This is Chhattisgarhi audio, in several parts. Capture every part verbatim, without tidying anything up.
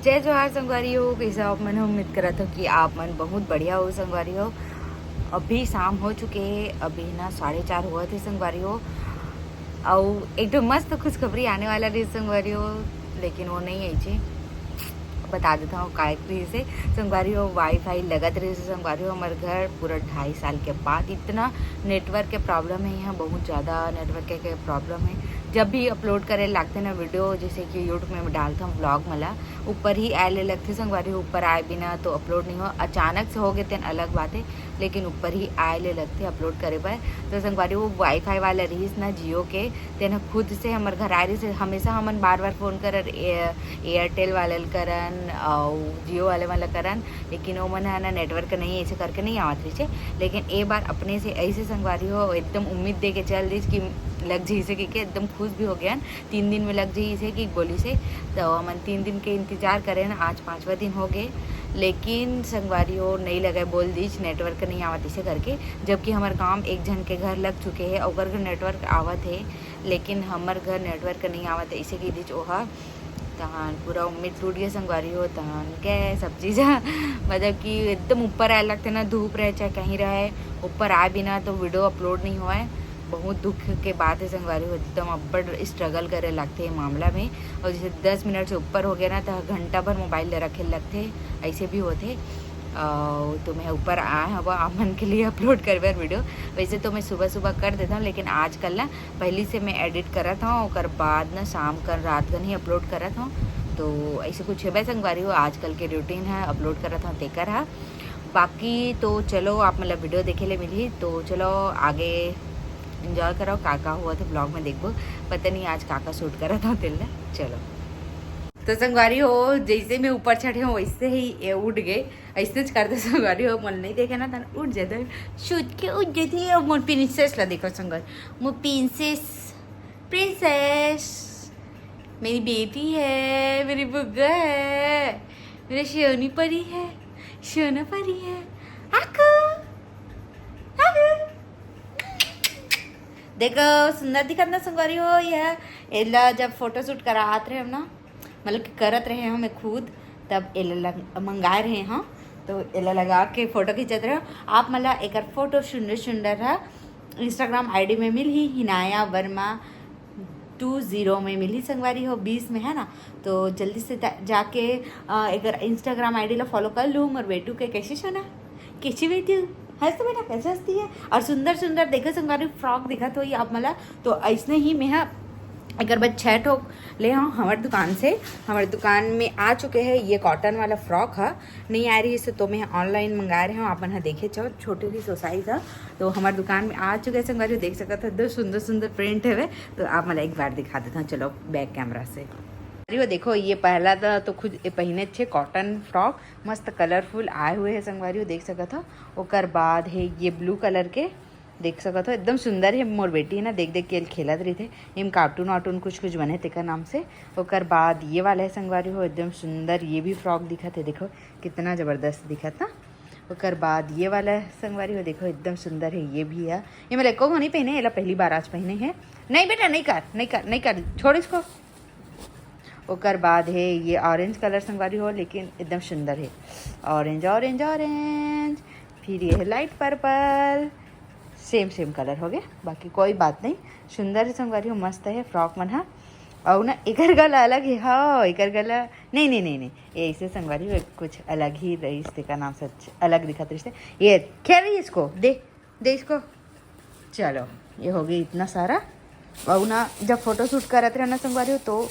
जय जोहार संगवारी हो, कइसे आप मन हो? उम्मीद करत हो कि आप मन बहुत बढ़िया हो संगवारी हो। अभी शाम हो चुके हे, अभी ना साढ़े चार होवत हे संगवारी हो। अउ एक ठो मस्त खुशखबरी आने वाला रहिस संगवारी हो, लेकिन वो नहीं आइसे। बता देता हूँ काय कइसे संगवारी हो, वाईफाई लगत रहिस संगवारी हो। हमर घर पूरा ढाई साल के बाद इतना नेटवर्क के प्रॉब्लम है यहाँ, बहुत ज़्यादा नेटवर्क के, के प्रॉब्लम है। जब भी अपलोड करे लागथे ना वीडियो, जैसे कि यूट्यूब में डालता हूँ व्लॉग मला, ऊपर ही आए ले लगथे संगवारी हो। ऊपर आए बिना तो अपलोड नहीं हो। अचानक से हो गए तेन अलग बात है, लेकिन ऊपर ही आए ले लगथे अपलोड करे बर। तो संगवारी हो, वाईफाई वाला रहिस ना जियो के, तेन ह खुद से हमर घर आए रहिस। हमेशा हमन बार बार फोन करन, ए-, एयरटेल वाले ल करन अउ जियो वाले मन ल करन, लेकिन ओमन ह ना नेटवर्क नहीं, ऐसे करके नहीं आवत रहिसे। लेकिन ए बार अपने से ऐसे संगवारी हो एकदम उम्मीद दे के चल दिस कि लग जइसे कि, कि एकदम खुश भी हो गया। तीन दिन में लग जइसे कि बोलिसे, तो हमन तीन दिन के इंतजार करेन, आज पाँचवा दिन हो गए, लेकिन संगवारी हो नहीं लगे, बोल दिस नेटवर्क नहीं आवत इसे करके। जबकि हमर गांव एक झन के घर लग चुके हे, ओकर घर नेटवर्क आवत हे, लेकिन हमर घर नेटवर्क नहीं आवत हे, इसे कह दिस ओहा। तहन पूरा उम्मीद टूट गए संगवारी हो। तहन के सब चीज मतलब कि एकदम ऊपर आए लगथे ना, धूप रहे चाहे कहीं रहे, ऊपर आए बिना तो वीडियो अपलोड नहीं होए। बहुत दुख के बात है संगवारी हो, एकदम अब्बड़ स्ट्रगल करे लगथे ये मामला में। और जैसे दस मिनट से ऊपर हो गया ना, तो घंटा भर मोबाइल ले रखे लगथे, ऐसे भी होथे। अउ तो मैं ऊपर आए हव आप मन के लिए अपलोड करबर वीडियो। वैसे तो मैं सुबह सुबह कर देता हूँ, लेकिन आजकल ना पहली से मैं एडिट करत हूँ, ओकर बाद ना शाम कन रात कन ही अपलोड करत हूँ। तो ऐसे कुछ है संगवारी हो, आजकल के रूटीन है, अपलोड करत हूँ तेकर हा। बाकी तो चलो, आप मतलब वीडियो देखे ले मिलही, तो चलो आगे एंजॉय करो, का का हुआ था ब्लॉग में देखबो। पता नहीं आज का का शूट करत हूँ तेला। चलो, तो संगवारी हो, जैसे मैं ऊपर चढ़े हूँ वैसे ही ये उठ गए। ऐसे च करते संगवारी हो, मन नहीं देखे ना तन उठ जाते, सूत के उठ जाती है। और मोर प्रिंसेस ला देखो संगवारी, मोर प्रिंसेस, प्रिंसेस मेरी बेटी है, मेरी बुग्गा है, मेरी सोनी परी है, सोना परी है। आकू, आकू। देखो, सुंदर दिखत ना संगवारी हो। यह एला जब फोटोशूट करात रहे हम ना, मतलब कि करत रहे हम खुद, तब एला लग-, मंगाए रहे हम, तो एला लगा के फोटो खींचत रहे। आप मला एकर फोटो सुंदर सुंदर है इंस्टाग्राम आईडी में मिलही, हिनाया वर्मा टू जीरो में मिलही संगवारी हो, बीस में, है ना। तो जल्दी से जा-, जाके, अ, एकर इंस्टाग्राम आईडी ला फॉलो कर लू। मोर बेटू के कैसे सोना, कैसे बेटू, हंस तो बेटा, कैसे हंसती है। और सुंदर सुंदर देखो संगवारी फ्रॉक दिखत होही आप मला, तो ऐसने ही मैं हा एकर बाद छह ठो ले हूँ हमारे दुकान से। हमारे दुकान में आ चुके हैं ये कॉटन वाला फ्रॉक है, नहीं आ रही है, तो मैं ऑनलाइन मंगा रहे हूँ। आप मन ह देखे छो, छोटे भी सो साइज है, तो हमारे दुकान में आ चुके हैं संगवारी, देख सकत हो, एकदम सुंदर सुंदर प्रिंट है। तो आप मला एक बार दिखा देता हूँ, चलो बैक कैमरा से। अरे वो देखो, ये पहला तो, तो खुद ये पहने छे कॉटन फ्रॉक, मस्त कलरफुल आए हुए है संगवारी हो, देख सकत हो। ओकर बाद है ये ब्लू कलर के, देख सकत हो, एकदम सुंदर है। मोर बेटी है ना, देख देख के खेलत रहिथे। एम कार्टून वार्टून कुछ कुछ बने तेकर नाम से। ओकर बाद ये वाला है संगवारी हो, एकदम सुंदर, ये भी फ्रॉक दिखत है, देखो कितना जबरदस्त दिखत ना। ओकर बाद ये वाला है संगवारी हो, देखो एकदम सुंदर है, ये भी है। ये मैं एको नहीं पहने, एला पहली बार आज पहने है। नहीं बेटा, नहीं कर, नहीं कर, नहीं कर, छोड़ इसको। ओकर बाद है ये ऑरेंज कलर संगवारी हो, लेकिन एकदम सुंदर है, ऑरेंज, ऑरेंज, ऑरेंज। फिर ये है लाइट पर्पल, सेम सेम कलर हो गए, बाकी कोई बात नहीं, सुंदर है संगवारी हो, मस्त है फ्रॉक मन हा। और ना एकर गला अलग है, हाँ एकर गला नहीं, नहीं, नहीं, नहीं, ये ऐसे संगवारी हो, कुछ अलग ही रहिस, तेकर नाम से अलग दिखत रहिस। ये खेल रही इसको, दे, दे इसको। चलो, ये हो गई इतना सारा। और ना जब फोटोशूट करत रहे ना संगवारी हो, तो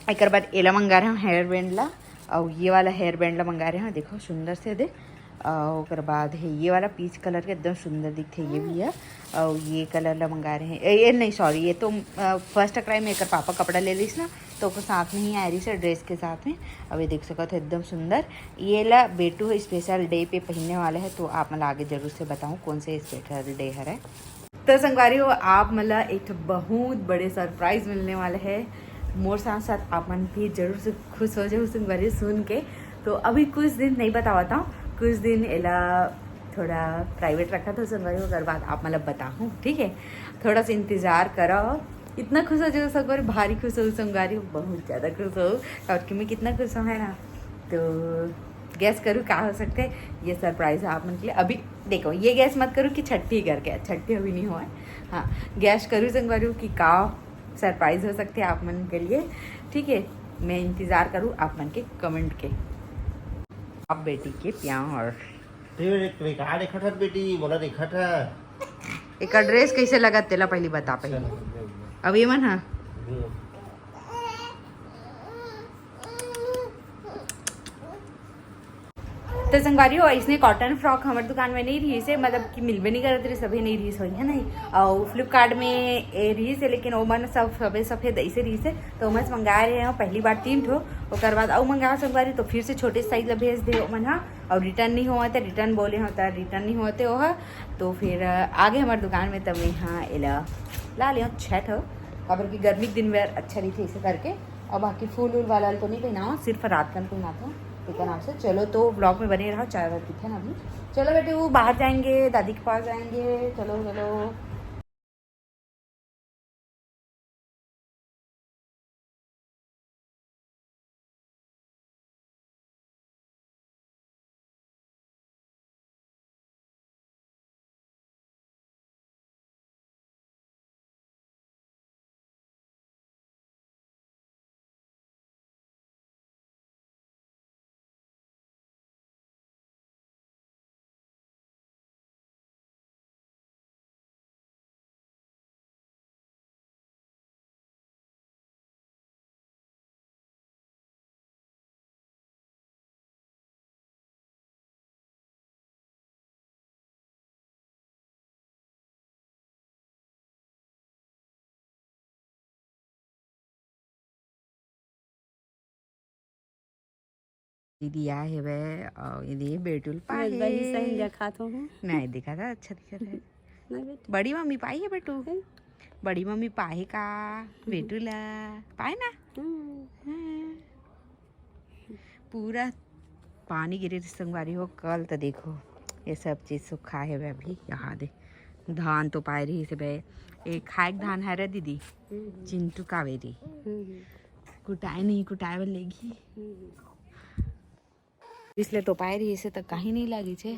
एकर बाद एला मंगा रहे हम हेयर बैंड ला, और ये वाला हेयर बैंड ला मंगा रहे हम, देखो सुंदर से दे। और ओकर बाद है ये वाला पीच कलर के, एकदम सुंदर दिखते ये भी है। और ये कलर ला मंगा रहे हैं, ए, ये नहीं, सॉरी, ये तो फर्स्ट क्राई में एकर पापा कपड़ा ले लीस ना, तो ओकर साथ में ही आए रहिस ड्रेस के साथ में। अब ये देख सकत हो एकदम सुंदर। ये ला बेटू स्पेशल डे पे पहनने वाले हैं, तो आप मला आगे जरूर से बताऊँ कौन से स्पेशल डे हरे। तो संगवारी हो, आप मला एक ठो बहुत बड़े सरप्राइज मिलने वाले है। मोर साथ साथ आप मन भी जरूर से खुश हो जाओ संगवारी सुन के। तो अभी कुछ दिन नहीं बतावत हूँ, कुछ दिन एला थोड़ा प्राइवेट रखा था संगवारी, ओकर बाद आप मला बताहूँ, ठीक है? थोड़ा सा इंतजार करो। इतना खुश हो जाओ संगवारी, भारी खुश हो संगवारी, बहुत ज़्यादा खुश हो। और कि मैं कितना खुश हूँ, है ना? तो गैस करूँ का हो सकता है ये सरप्राइज है आप मन के लिए। अभी देखो, ये गैस मत करूँ कि छठी करके, छठी अभी नहीं हुआ है। हाँ, गैस करूँ संगवारी कि का सरप्राइज हो सकते हैं आप मन के लिए। ठीक है, मैं इंतज़ार करूँ आप मन के कमेंट के। आप बेटी के प्यार। तेरे एक रिकॉर्ड एक हट बेटी, बोला एक हट। एक ड्रेस कैसे लगा तेला पहली बता पहली। अब ये मन हाँ। तो संगवारी हो, इसने कॉटन फ्रॉक हमारे दुकान में नहीं रही से, मतलब कि मिलबे नहीं करत रही, सभी नहीं रही सोई है नहीं। और फ्लिपकार्ट में ए रही से, लेकिन ओमन सब सफेद सफेद ऐसे रही से, तो ओमन से मंगाए रहे हो पहली बार तीन ठो। ओकर बाद अउ मंगाए संगवारी, तो फिर से छोटे साइज ला भेज दे ओमन हा। और रिटर्न नहीं होवत है, रिटर्न बोले होता, रिटर्न नहीं होते ओह। तो फिर आगे हमारे दुकान में तब यहाँ एला ला ले छः ठो, काबर कि गर्मी के दिन में अच्छा रही थे इसे करके। और बाकी फूल उल वाला तो नहीं पहनाओ, सिर्फ रात कन पहनाता हूँ। ठीक है नाम से। चलो तो ब्लॉग में बने रहो, चाय वाय पीते हैं ना अभी। चलो बेटे, वो बाहर जाएंगे, दादी के पास जाएंगे। चलो चलो। दीदी आए हेवय, अउ ये दे बेटुल पाहे। बही सही देखात होहू। नहीं दिखा था, अच्छा दिखा था। नहीं बेटा। बड़ी मम्मी पाई है बेटू। बड़ी मम्मी पाहे का बेटू ला? पाए ना? हम्म। हाँ। पूरा पानी गिरे रहिस संगवारी हो। कल तो देखो ये सब चीज सुखा हेवय अभी। यहाँ दे धान तो पाए रहिस हेवय। एक खाए के धान हरे दीदी। हम्म। चिंटू कावेरी। हम्म। कुटाए नहीं, कुटाए बर लेगी। हम्म। इसलिए तो पाए रहिस हे, तो कहीं नहीं लगी छे।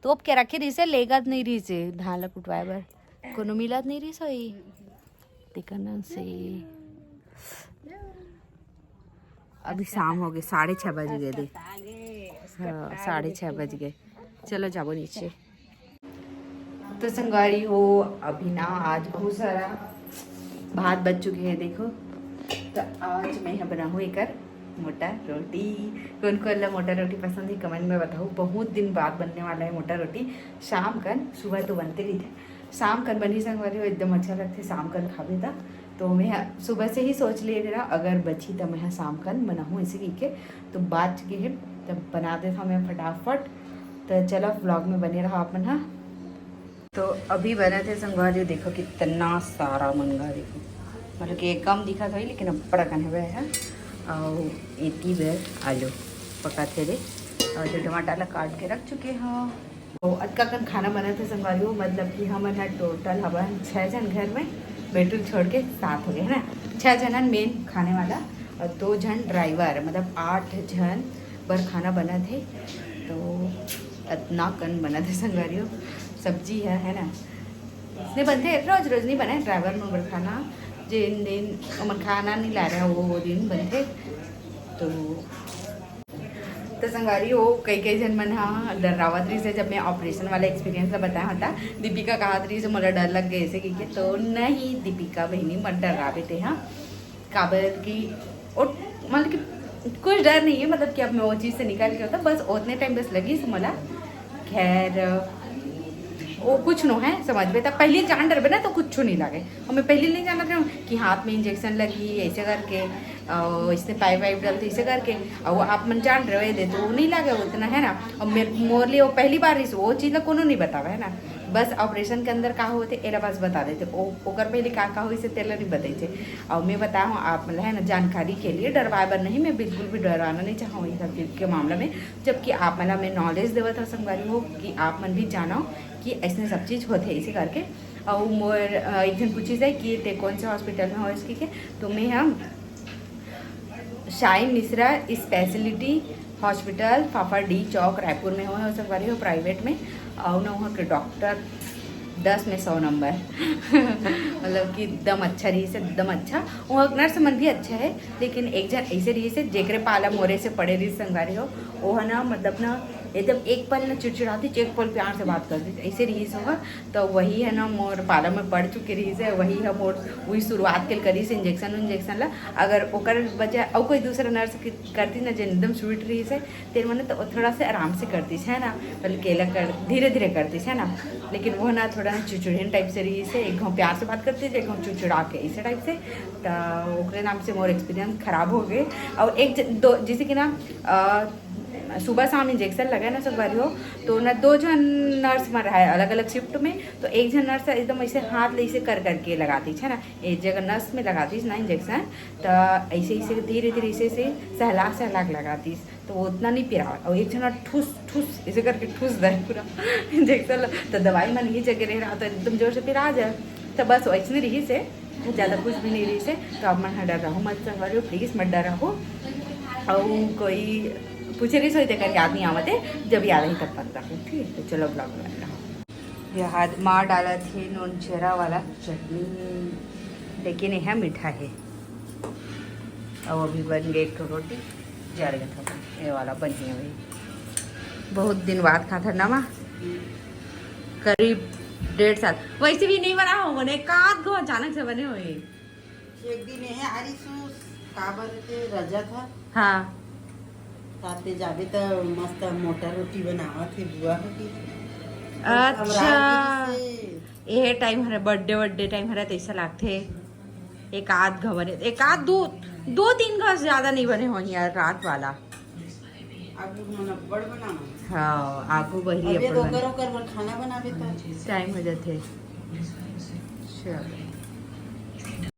तोप के रखे रहिस हे, लेगत नहीं रहिस हे धान ला कुटवाए बर, कोनो मिलत नहीं रहिस होई। तेकर नाम से अभी शाम हो गए, साढ़े छः बज गए दे। हाँ, साढ़े छः बज गए। चलो जाबो नीचे। तो संगवारी हो, अभी ना आज बहुत सारा भात बच चुके हैं, देखो। तो आज मैं यहाँ बनाहूँ एकर मोटा रोटी। कौन कौन ला मोटा रोटी पसंद है, कमेंट में बताओ। बहुत दिन बाद बनने वाला है मोटा रोटी। शाम कन, सुबह तो बनते रहिथे, शाम कन बनही संगवारी हो, एकदम अच्छा लगथे शाम कन खाबे त। तो मैं ह-, सुबह से ही सोच लिए रहा, अगर बची तो मैं ह शाम कन बनाहूँ ऐसे कह के। तो बाच के है, तब बना देता हूँ मैं फटाफट। तो चलो, ब्लॉग में बने रहो आप मन हा। तो अभी बनत हे संगवारी, देखो कितना सारा मनगा, देखो, मतलब कि ये कम दिखत होही, लेकिन अब्बड़ अकन हवे हे। अउ एती बर आलू पकाथे रे, अउ जो टमाटर ला काट के रख चुके हो। तो अतका कन खाना बनत हे संगवारी हो, मतलब कि हमन ह टोटल हवन छः झन घर में, बेटुल छोड़ के सात हो गए, है ना? छः झन मेन खाने वाला और दो झन ड्राइवर, मतलब आठ झन बर खाना बनत हे। तो अतना कन बनत हे संगवारी हो, सब्जी है, है ना? इसने बनते रोज रोज नहीं बने, ड्राइवर मन बर खाना, जिन दिन ओमन खाना नहीं ला रहे, वो, वो दिन बनते। तो, तो संगवारी हो, कई कई झन मन हा डरावत रहिस हे, जब मैं ऑपरेशन वाला एक्सपीरियंस ला बताया होता, दीपिका कहत रहिस हे, "मोला डर लग गए," ऐसे कह के। तो नहीं दीपिका बहिनी, मत डरावे ते हा। काबर कि ओ, मतलब कि कुछ डर नहीं है, मतलब कि अब मैं वो चीज़ से निकल के होता, बस उतने टाइम बस लगी से मोला। खैर, वो कुछ नो है, समझ में था। पहले जान डरबे ना तो कुछ नहीं लगे। और मैं पहले नहीं जानत रहूँ कि हाथ में इंजेक्शन लगी ऐसे करके, और इसने पाइप वाइप डालते ऐसे करके, और वो आप मन जान रहे दे तो वो नहीं लगे उतना, है ना। और मेरे, मोर लिए वो पहली बार रहिस, वो चीज़ ला कोनो नहीं बतावे, है ना। बस ऑपरेशन के अंदर का होथे, एला बस बता देथे। ओ, ओकर पहले का का होइस हे, तेला नहीं बताइस हे। और मैं बताहूँ आप मन ल, है ना, जानकारी के लिए, डरवाए बर नहीं, मैं बिल्कुल भी डरवाना नहीं चाहूँ ये सब चीज़ के मामला में, जबकि आप मन ला मैं नॉलेज देवत हूँ संगवारी हो, कि आप मन भी जानो कि ऐसने सब चीज़ होथे, इसे करके। अउ मोर अ, एक झन पूछिस हे कि ते कौन से हॉस्पिटल में होइस कहिके, तो मैं हम साई मिश्रा स्पेशलिटी हॉस्पिटल, फाफा डी चौक, रायपुर में होए हो, संगवारी हो, प्राइवेट में। अउ ना वहाँ के डॉक्टर दस में सौ नंबर मतलब कि एकदम अच्छा रहिस हे, एकदम अच्छा। वहाँ नर्स मन भी अच्छा है, लेकिन एक झन ऐसे रहिस हे जेकरे पाला मोरे से पड़े रहिस, संगवारी हो। वो है ना, मतलब ना, एकदम एक पल ना चिड़चिड़ाती, एक पल प्यार से बात करती, ऐसे रहिस होगा। तो वही है ना, मोर पाला में पड़ चुके रहिस हे, वही है मोर, वही शुरुआत के करिस इंजेक्शन उंजेक्शन ला। अगर ओकर बजाय अउ कोई दूसरा नर्स करती ना, जे एकदम स्वीट रहिस हे, तेन मने तो थोड़ा से आराम से करतीस, है ना, बल्कि केला कर धीरे धीरे करतीस, है ना। लेकिन वो ना थोड़ा ना चिड़चिड़ियन टाइप से रहिस हे, एक घाव प्यार से बात करतीस, एक घाव चिड़चिड़ा के, ऐसे टाइप से। तो ओकरे नाम से मोर एक्सपीरियंस खराब हो गए। और एक ज- दो, जैसे कि ना, अ, सुबह शाम इंजेक्शन लगा ना, संगवारी हो, तो ना दो झन नर्स मन रहा है अलग अलग शिफ्ट में। तो एक झन नर्स एकदम ऐसे हाथ ले ऐसे कर करके लगातीस, है ना, एक जगह नस में लगातीस ना इंजेक्शन, तो ऐसे ऐसे धीरे धीरे ऐसे ऐसे सहला सहला के लगातीस, तो वो उतना नहीं पिरावत। और एक झन ठूस ठूस ऐसे करके ठूस दे पूरा इंजेक्शन ला, तो दवाई मन ये जगह रह रहा तो एकदम जोर से पिरा जाए। तो बस वैसने रहिस हे, ज़्यादा कुछ भी नहीं रहिस हे। तो आप मन ह डर रहो मत, संगवारी हो, प्लीज मत डर रहो। और कोई पूछे रहिस होई, तेकर याद नहीं आवत हे, जब याद आई तब पता रखो, ठीक है। तो चलो ब्लॉग बना रहो। ये हाथ माँ डाला थी नोनचेरा वाला चटनी, लेकिन यह मीठा है। और अभी बन गए एक ठो रोटी, जर गया था, ये वाला बन गया भाई। बहुत दिन बाद खा था ना माँ, करीब डेढ़ साल। वैसे भी नहीं बना होगा ना, एक आध गो अचानक से बने हुए। एक दिन ये आरिस काबर के रजा था। हाँ। ताते जाबे त मस्त मोटा रोटी बनावत हे बुआ हो की। अच्छा। ये टाइम हरे बर्थडे, बर्थडे टाइम हरे तैसा लागथे। एक आध घ बने, एक आध दो, दो तीन घ ज्यादा नहीं बने होही यार रात वाला। आगू मन अब्बड़ बनाना। हाँ, आगू बहरी अब ये अब्बड़ तो बने। ओकर ओकर बर खाना बनाबे त टाइम हो जाथे। चलो।